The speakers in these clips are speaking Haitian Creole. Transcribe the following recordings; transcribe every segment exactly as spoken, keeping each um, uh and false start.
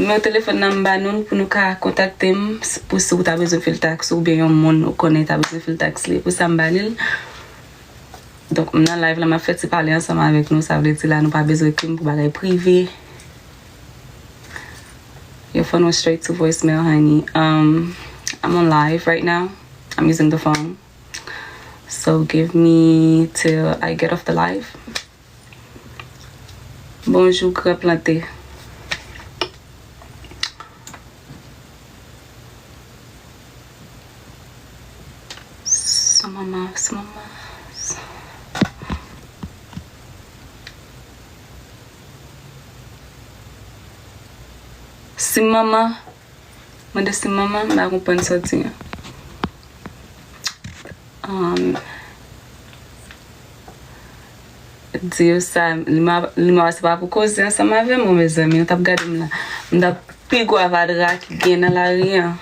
Nimewo telefòn nan m ba nou l pou nou ka kontakte m s- pou si w ta bezwen fil taks ou oubyen yon moun ou konnen ta bezwen fil taks li. Pou sa m ba li l. Donk, m nan live la, m ap fè ti pale ansanm avèk nou. Sa vle di la, nou pa bezwen ekri m pou bagay prive. Your phone went straight to voicemail, honey. Um, I'm on live right now. I'm using the phone. So give me till I get off the live. Bonjou, gran plante. Son manman, son manman. Si manman, mande si manman, m pa konprann sa w di an. Um, di yo sa, li ma, li ma se pa pou koze ansanm avè m, mezanmi, nou t ap gade m la. M t ap pi gwo avadra ki gen nan lari an.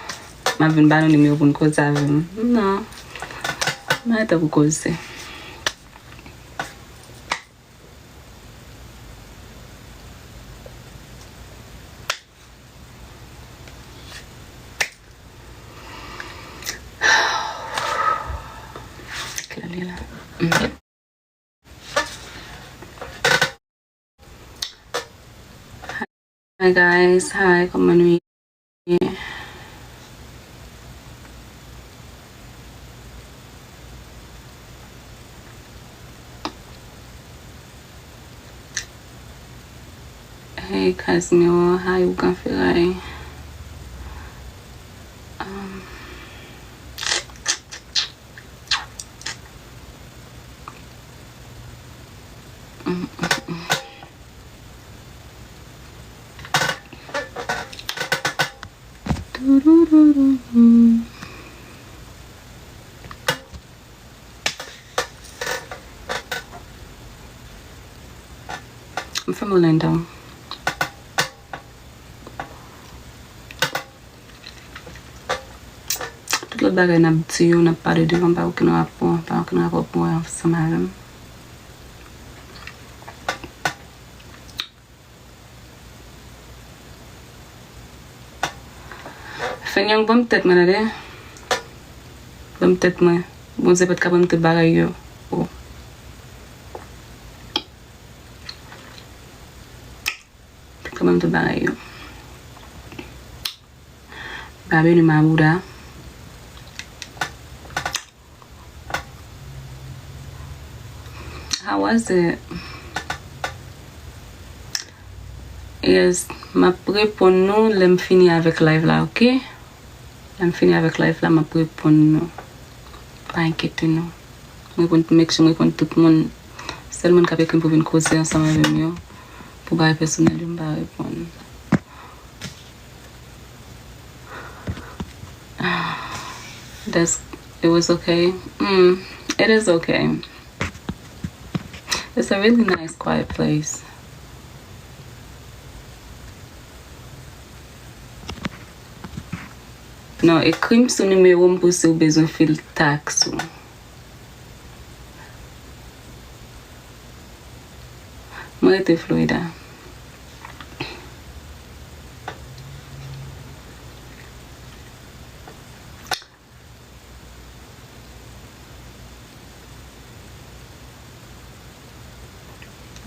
M ap vin ba nou nimewo pou n koze avè m. Non. M pa gen tan pou koze. Kilè l ye la? Hi guys, hi, kòman nou ye? Hey Casimiro, hi Ougan Feray. Um, mm, mm, mm. M fè m lenda. Tout lòt bagay n ap di yo, n ap pale de yo, pa okenn rapò, pa okenn rapò pou wè ansanm avè m. Fenyang, ban m tèt mwen, tande. Ban m tèt mwen. Bondye pa t ka ban m tout bagay yo. Oh. Pa t ka ban m tout bagay yo. Babenu Mabouda. How was it? Yes, m ap reponn nou lè m fini avèk live la, oke? Lè m fini avèk live la, m ap reponn nou. Pa enkyete nou. M reponn, make sure m reponn tout moun. Sèl moun k ap ekri m pou vin koze ansanm avè m yo, pou bagay pèsonèl yo, m pa reponn. That's, it was okay. Mm, it is okay. It's a really nice, quiet place. Non, ekri m sou nimewo m pou si w bezwen fil taks ou. Mwen rete Florida.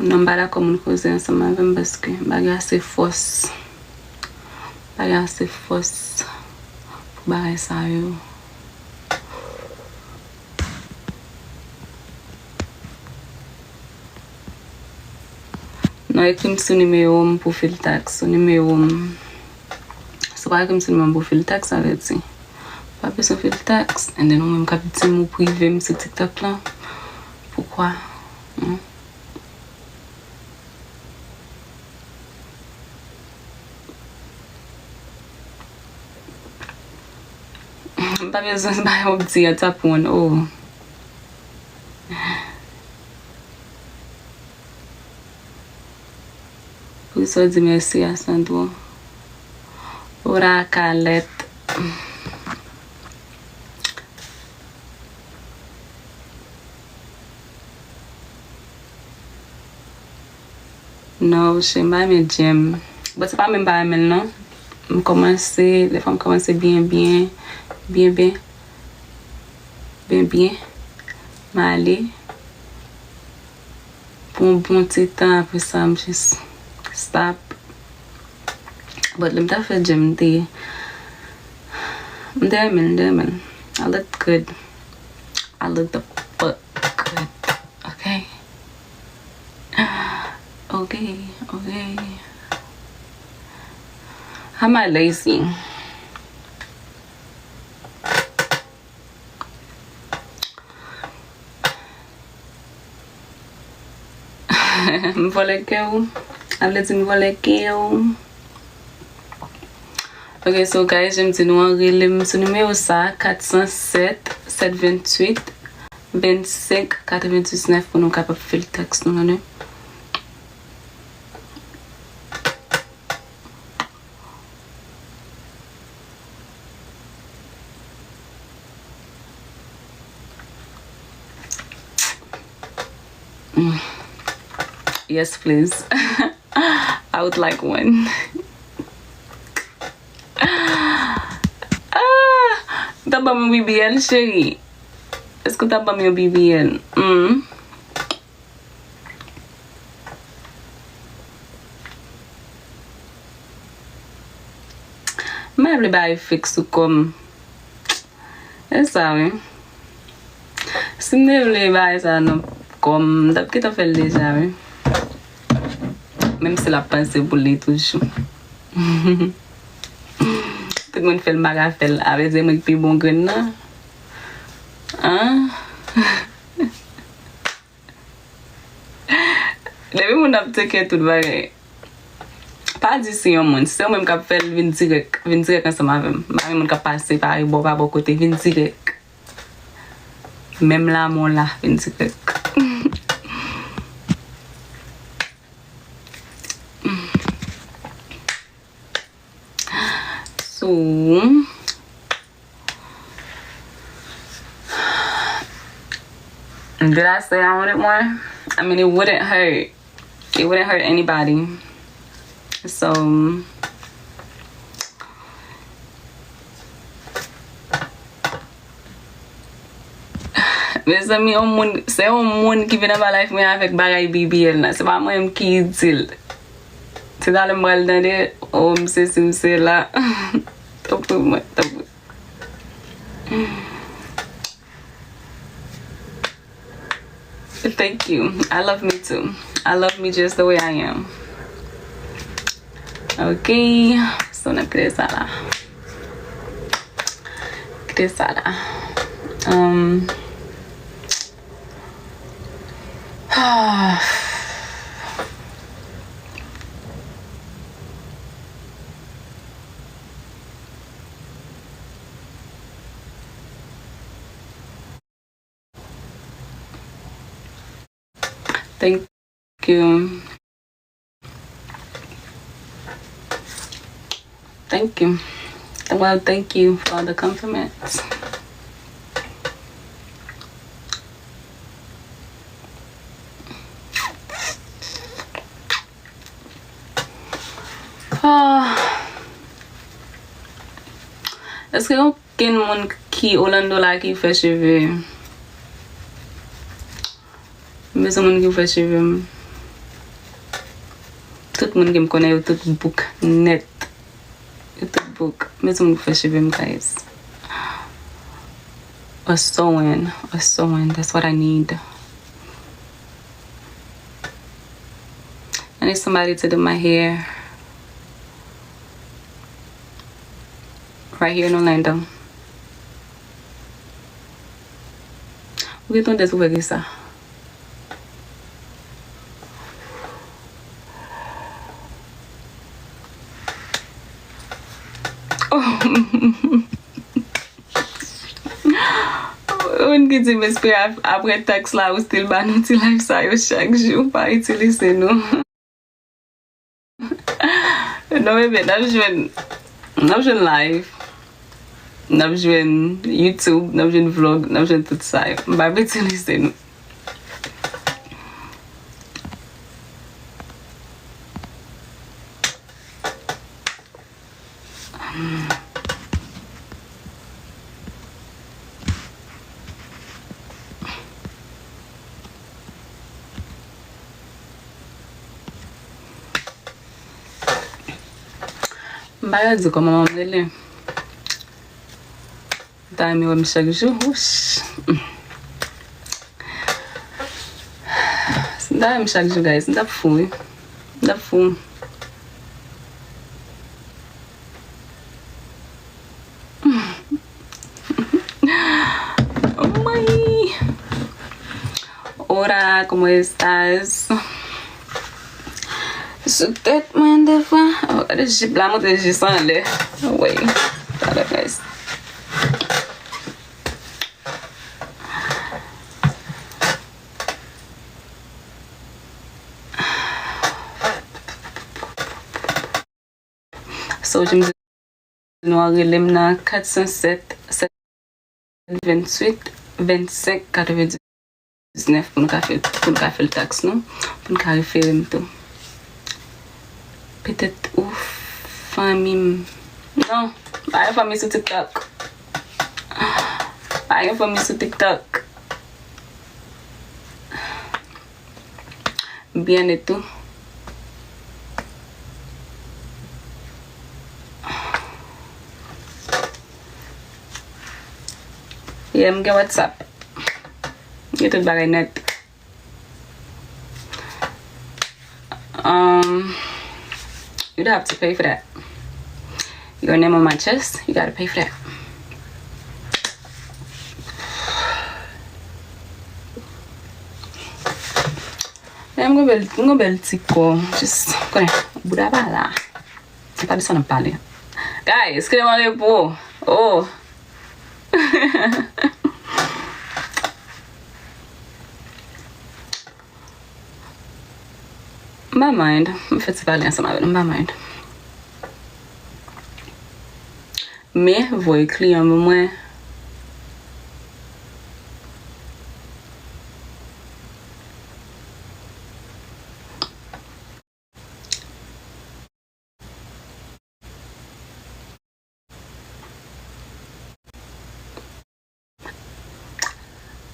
Non, m pa dakò moun koze ansanm avè m paske m pa gen ase fòs. M pa gen ase fòs pou bagay sa yo. Non, ekri m sou nimewo m pou fil taks, sou nimewo m. Si w pa ekri m sou nimewo m pou fil taks, sa vle di, pa bezwen fil taks. And then ou menm k ap di m ou prive m sou TikTok lan. Poukwa? Hmm? M pa bezwen bay yon ti a tap one, oh. Pou sa w di mèsi a Sandro. Ora Kalèt. Non, Oche, m pa renmen Jam. Bon, se pa menm pa renmen l, non. m kòmanse, lè fwa m kòmanse byen, byen, byen, byen, byen, byen, m ale pou yon bon ti tan, apre sa, m just stop. But lè m t ap fè gym, m te, m te renmen l, m te renmen l. I look good. I look the fuck good. Okay? Okay, okay. How am I lazy? M vòlè kè w. A vle di m vòlè kè w. Ok, so guys, jan m di nou an, rele m sou nimewo sa, kat san sèt, sèt venntuit, vennsenk, katrevendiznèf pou nou kapab fè l tèks nou, tande. Mm. Yes, please. I would like one. Ah, ta ban m yon B B L, cheri. Èske w ta ban m yon B B L? Mm. M pa vle bay fake sou kò m. E sa, wi. Si m te vle bay sa nan kò m, m t ap gentan fè l deja, wi. Menm si l ap panse pou li toujou. Tout moun fè l, m pa ka fè l. A vle di, mwen ki pi bon grenn nan. An? Depi moun ap tcheke tout bagay, pa di se yon moun. Si se yon moun k ap fè l, vin dirèk. Vin dirèk ansanm avè m. M pa renmen moun k ap pase pa rebò, pa bò kote. Vin dirèk. Menm lamò la, vin dirèk. So, did I say I wanted more? I mean, it wouldn't hurt. It wouldn't hurt anybody. So, mezanmi, yon moun, se yon moun ki vin anba live mwen avèk bagay B B L la. Se pa mwen menm ki di l. Se talè m pral tande, o, m sesi, m sela. Tanpri mwen, tanpri. Thank you. I love me too. I love me just the way I am. Ok. So, n ap kite sa la. Kite sa la. Um, Thank you. Thank you. Well, thank you for the compliments. Ah. Èske gen okenn moun ki Orlando la ki fè cheve? M bezwen moun ki fè cheve m. Tout moun ki m konnen yo tout bouk nèt. Yo tout bouk. M bezwen moun ki fè cheve m, guys. A sewing, a sewing, that's what I need. I need somebody to do my hair. Right here in Orlando. Ou gen tandans pou fè kisa? Oh. Moun ki di m espere ap-, apre tèks la, ou still ba nou ti live sa yo chak jou, pa itilize nou. Non, bebe, n ap jwenn, n ap jwenn live, n ap jwenn YouTube, n ap jwenn vlog, n ap jwenn tout sa yo. M p ap itilize nou. pa ka di kòman manman m rele. M ta renmen wè m chak jou. Wouch. Si m ta wè m chak jou, guys, m t ap fou, wi. M t ap fou. Oh my. Hola, ¿cómo estás? Sou tèt mwen defwa. Oh, gade jip la, monte jis anlè. Anmwey. Talè, guys. So, jan m di nou an, rele m nan kat san sèt, sèt venntuit, vennsenk, katrevendiznèf pou nou ka fè, pou nou ka fè l taks nou, pou nou ka refere m tou. Petèt ou fanmi m. Non, pa gen fanmi sou TikTok. Pa gen fanmi sou TikTok. Byen e tou. Yeah, m gen WhatsApp. M gen tout bagay nèt. Um, you don't have to pay for that. Your name on my chest, you gotta pay for that. Men m gon bèl, m gon bèl ti kò. Just, konnen, bouda pa la. E pa de sa n ap pale. Guys, kite m an repo. Oh. M pa mind. M fè ti pale ansanm avè nou. M pa mind. Men, voye kliyan ban mwen.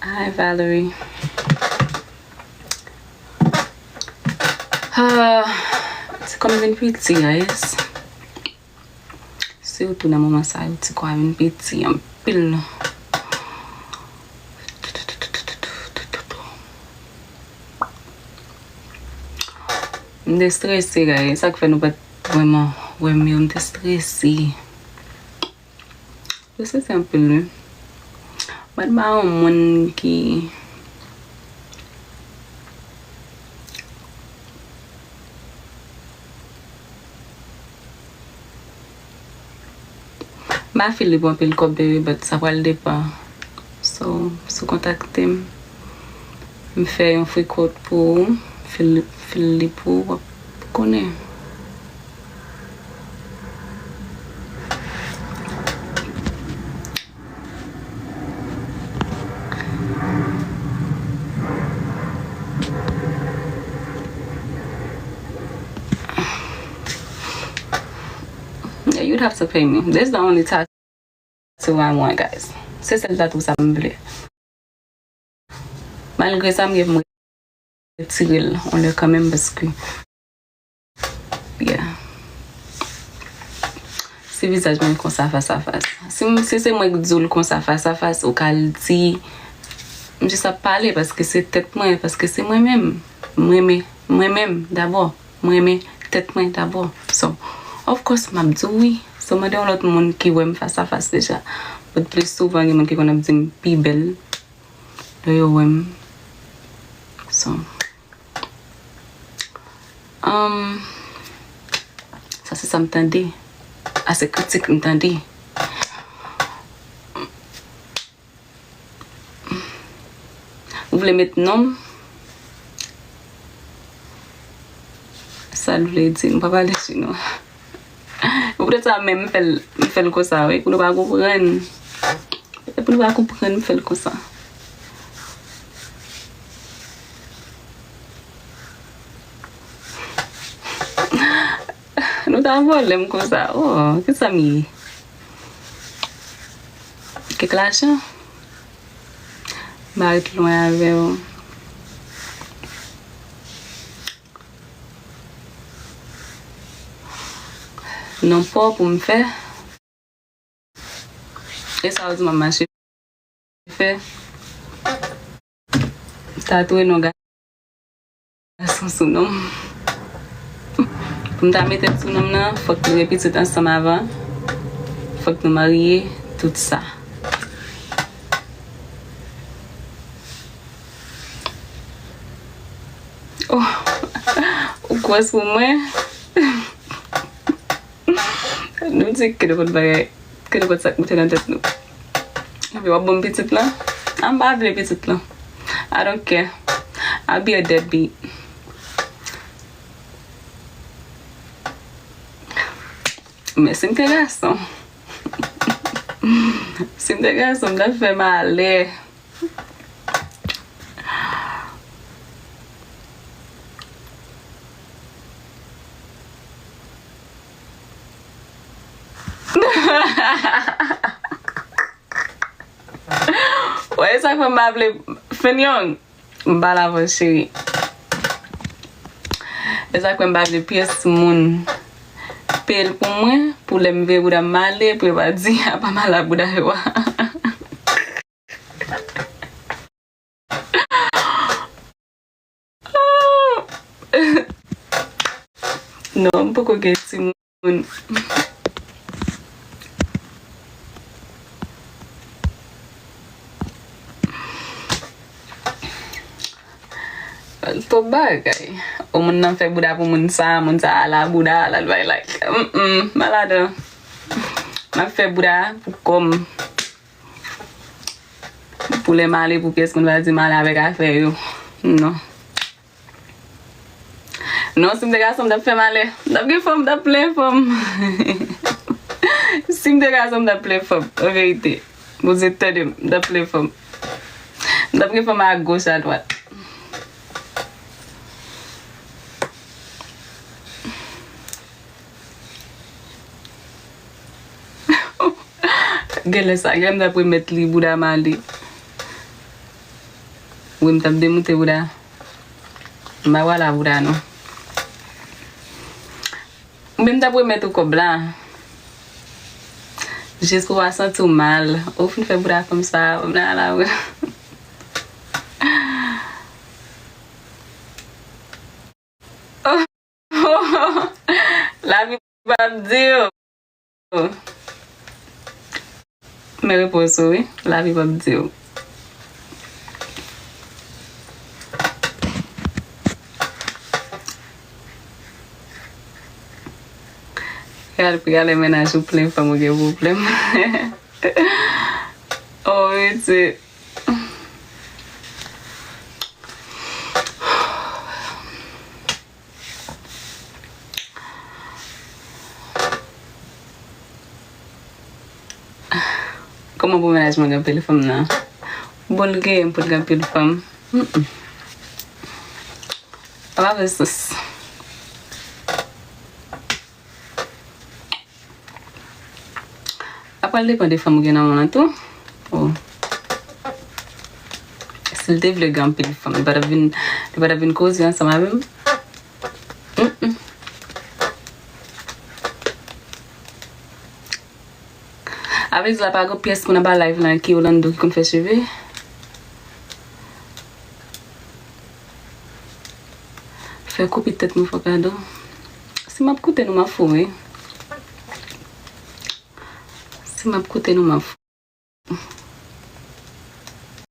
Hi, Valerie. Ah, ti kò m vin piti, guys. Sitou nan moman sa yo, ti kò a vin piti anpil. M te strese, guys. Sa k fè nou pa t vrèman wè m yo, m te strese. Yo, se, se anpil, wi. Mwen pa yon moun ki, m pa feel li pou anpil kòb, baby, but sa pral depann. So, si w kontakte m, m fè yon free quote pou ou, feel, feel li pou ou, w ap konnen. Yeah, you'd have to pay me. This is the only tattoo I want, guys. Se sèl tatou sa m vle. Malgre sa, m gen pou m retire l yon lè kanmenm, paske, yeah. Si vizaj mwen konsa fas a fas. Si m, si se mwen k di w l konsa fas a fas, ou ka l di, m jis ap pale, paske se tèt mwen, paske se mwen menm. Mwen men, mwen menm dabò. Mwen renmen tèt mwen dabò. So, of course, m ap di w wi. So, mande yon lòt moun ki wè m fas a fas deja. But plis souvan, gen moun ki konn ap di m pi bèl lè yo wè m. So, um, sa se sa m tande. A se kritik m tande. Ou vle met non m? Sa l vle di, nou pa pale chinois. Poutèt sa menm m fè l, m fè l konsa, wi, pou nou pa konprann. E pou nou pa konprann, m fè l konsa. Nou ta vòlè m konsa. Oh, kisa m ye? Kèk lajan? M pa ret lwen avè w. non pa w pou m fè. E sa w di m ap mache fè? Tatouye non gason sou non m. Pou m ta mete l sou non m nan, fòk nou gen pitit ansanm avan. Fòk nou marye, tout sa. Oh, ou gwòs pou mwen? Nou di kenenpòt bagay, kenenpòt sa k moute nan tèt nou. Epi w ap ban m pitit lan? A, m pa vle pitit lan. I don't care. I'll be a deadbeat. Men si m te gason, si m te gason, m t ap fè malè. Wè, e sa k fè m pa vle Fenyong. M pa la vre, cheri. E sa k fè m pa vle pyès moun peye l pou mwen, pou lè m veye bouda m ale, pou yo pa di, "A pa mal a bouda yo a." Non, m poko gen timoun. Twòp bagay. O, moun nan fè bouda pou moun sa, moun sa ala bouda, ala l bay like. Mm, mm, m pa ladan. M ap fè bouda pou kò m. Pou lè m ale, pou pyès moun pa di m ale avèk afè yo. Non. Non, si m te gason, m t ap fè malè. M t ap gen fanm, m t ap plen fanm. Si m te gason, m t ap plen fanm, an verite. Bondye tande m, m t ap plen fanm. M t ap gen fanm a goch, a dwat. Genlè sa, genlè m t ap remèt li bouda m ale. Wi, m t ap demoute bouda. M pa pral a bouda, non. Oubyen m t ap remèt ou kòb la. Jis pou w pa santi w mal. Ou fin fè bouda fanm sa, fanm nan ala vre. Lavi p ap di w. Men repons ou, wi. Lavi p ap di w. Gade, gade mennaj ou plen fanm ou gen pwoblèm. Oh, wi, se Kòman pou mennaj mwen gen anpil fanm nan? Bon, l genyen pou l gen anpil fanm. Mm-mm. Sa pa fè sans. Apre, l depann de fanm ou gen nan men w lan tou. Oh. Si l te vle gen anpil fanm, li pa t ap vin, li pa t ap vin koze ansanm avè m. Mm-mm. Avè di la pa gen pyès moun anba live lan ki Orlando ki konn fè cheve. Fè koupi tèt mwen fò kado. Si m ap koute nou, m ap fou, wi. Si m ap koute nou, m ap fou.